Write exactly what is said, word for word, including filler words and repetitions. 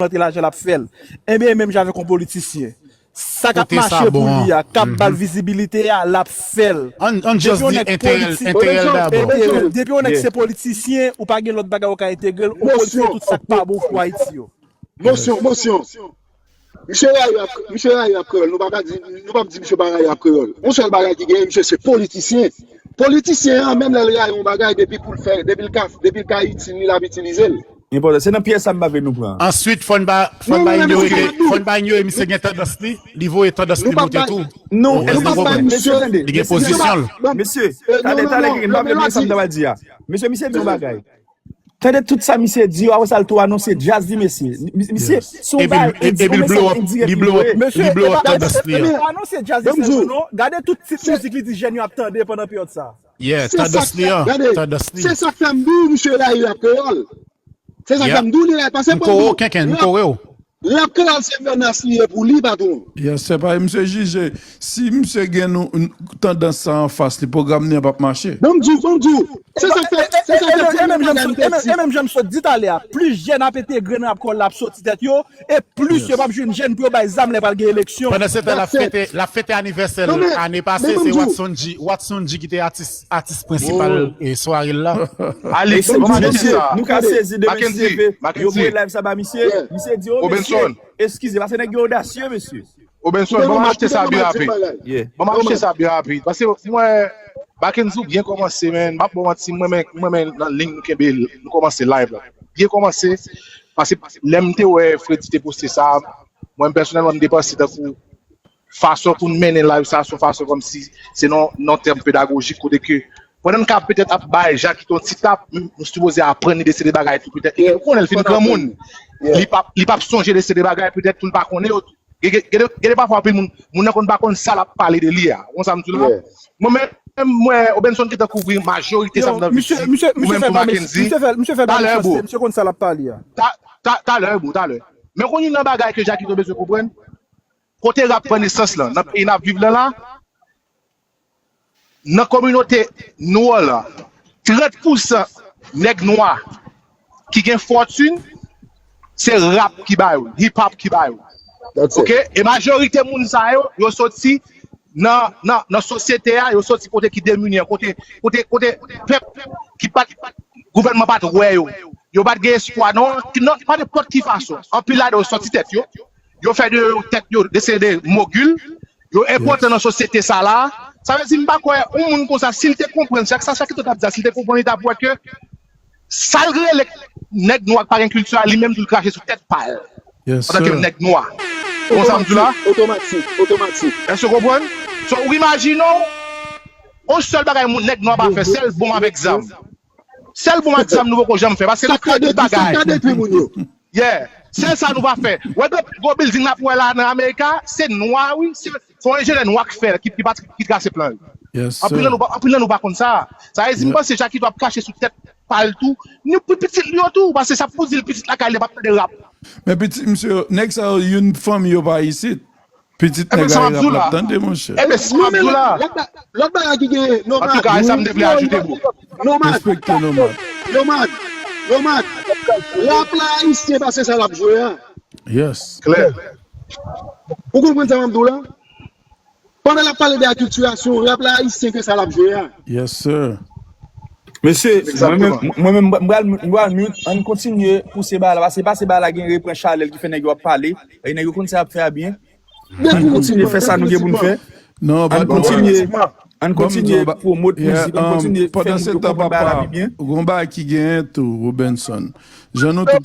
rantre lajan, l ap fè l. Ebyen, e menm jan avèk yon politisyen. Sa k ap mache pou li a, k ap ba l vizibilite a, l ap fè l. Depi yon nèg politisyen, depi yon nèg se politisyen, ou pa gen lòt bagay ou ka entegre l, ou politisyen, tout sa k pa bon pou Ayiti yo. Mosyon, mosyon. Misye rayi rap, misye rayi rap kreyòl. Nou pa ka di, nou p ap di misye pa rayi rap kreyòl. Yon sèl bagay ki genyen, misye se politisyen. Politisyen an, menm lè l rayi yon bagay, depi pou l fè, depi l ka, depi l ka itil li, l ap itilize l. Enpòtan. Se nan pyès sa m pa vle nou pran. Answit, fò n pa, fò n pa inyore ke, fò n pa inyore misye gen tandans li, li voye tandans li monte tou. Non, èske, mesye, tande. Li gen pozisyon l. Mesye, talè, talè, m pa vle bliye sa m ta pral di a. Mesye, misye di yon bagay. Tande tout sa misye di yo, apre sa l tou anonse djaz li, mesye. Misye, se yon bagay endirèk li voye. Mesye, e pa, e pa anonse djaz li sèlman, non. Gade tout tip mizik li di jèn yo ap tande pandan peryòd sa. Yeah, tandans li an, tandans li. Se sa k fè m di w misye rayi rap kreyòl. Se sa k fè m di w li rayi, paske m kore w, kenken, m kore w. Rap kreyòl se menas li ye pou li, patwon. Yes, se pa misye jije. Si misye gen nou, tandans sa anfas li, pwogram li an p ap mache. Ban m di w, ban m di w. Se sa k fè, se sa k fè premye bagay m te di. E menm jan m sot di talè a, plis jèn ap entegre nan rap kreyòl la, ap soti tèt yo, e plis yo p ap jwenn jèn pou yo bay zam lè pral gen eleksyon. Pandan se tan, l ap fete, l ap fete anivèsè l. Ane pase, se Watson G, Watson G ki te atis, atis prensipal, e, sware l la. Alix, bon, mesye, nou ka sezi demen si Dye vle. Yo voye live sa ba misye. Misye di, o, mesye, eskize, paske nèg yo odasye, mesye. Obenson, ban m achte sa byen rapid. Ban m achte sa byen rapid. Paske mwen, Mackenzie, ou byen kòmanse, men. M ap ba w manti, mwen, men, mwen, men, nan liy nou kenbe, nou kòmanse live la. Byen kòmanse, paske lè m te wè Freddy te poste sa, mwen, pèsonèlman, m te panse tankou fason pou n mennen live sa, se yon fason kòmsi se nan, nan tèm pedagojik, kote ke pandan n ka petèt ap bay Jakito yon ti tap, nou sipoze aprann li de seri de bagay tou, petèt li konnen l fin granmoun. Li p ap, li p ap sonje de seri de bagay, petèt tou l pa konnen yo tou. Gen, gen, gen de, gen de pafwa anpil moun, moun nan konn pa konn sa l ap pale de li a. Ou konn sa m di w la? Mwen menm, mwen, Obenson gentan kouvri majorite sa m t anvi di. Ou menm tou, Mackenzie. Talè, bro. Talè, bro, talè. Men konn youn nan bagay ke Jakito bezwen konprann, kote rap pran nesans lan, nan peyi n ap viv lan la, nan kominote nou an lan, trant pousan nèg nwa ki gen fòtin, se rap ki ba yo l, hip hop ki ba yo l. Oke? E majorite moun sa yo, yo soti nan, nan, nan sosyete a, yo soti kote ki demini an, kote, kote, kote pèp ki pa t, gouvènman pa t wè yo. Yo pa t gen espwa, non, nan, pa nenpòt ki fason. Anpil ladan yo sòti tèt yo. Yo fè de yo tèt yo, de se de mogil. Yo enpòtan nan sosyete sa la. Sa vle di, m pa kwè, yon moun konsa, si l te konprann, sa, sa, sa Jakito t ap di a, si l te konprann, li t ap wè ke sa l rele nèg nwa k pa gen kilti a, li menm tou l krache sou tèt pa l. Antanke yon nèg nwa. Ou konn sa m di w la? Otomatik, otomatik. Èske w konprann? So, ou imajine w, yon sèl bagay moun, nèg nwa pa fè, sèl bon avèk zam. Sèl bon avèk zam nou poko janm fè, paske nou fè tout bagay. Yeah. Sèl sa nou pa fè. Wè gwo, gwo building n ap wè la nan Amerika, se nwa, wi. Se, se yon enjenyè nwa k fè l, ki, ki pa, ki trase plan yo. Anpil nan nou pa, anpil nan nou pa konn sa. Sa vle di, m panse Jakito ap krache sou tèt pa l tou. Ni pou pitit li yo tou, paske sa pou di l pitit lakay li p ap tande rap. Men pitit misye yo, nèg sa yo, youn fanmi yo pa isit. Pitit nèg a rap la tande, monchè. Ebyen, sa m ap di w la. Lòt ba-, lòt bagay ki genyen, Nomad. Antouka, e sa m te vle ajoute, bro. Nomad. Respekte Nomad. Nomad. Nomad. Rap la ayisyen pase sa l ap jwe a. Yes. Klè. Ou konprann sa m ap di w la? Pandan l ap pale de akiltirasyon, rap la ayisyen ke sa l ap jwe a. Yes, sir. Mesye, mwen menm, mwen menm, m pral, m pral mute, ann kontinye pouse bagay la, paske pase bagay la gen repran chalè l ki fè nèg yo ap pale, e nèg yo konn sa y ap fè a byen. Ann kontinye fè sa nou gen pou n fè. Ann kontinye, ann kontinye pwomot mizik, ann kontinye fè moun yo konprann bagay la pi byen. Gon bagay ki genyen tou, Robenson. Jan nou tout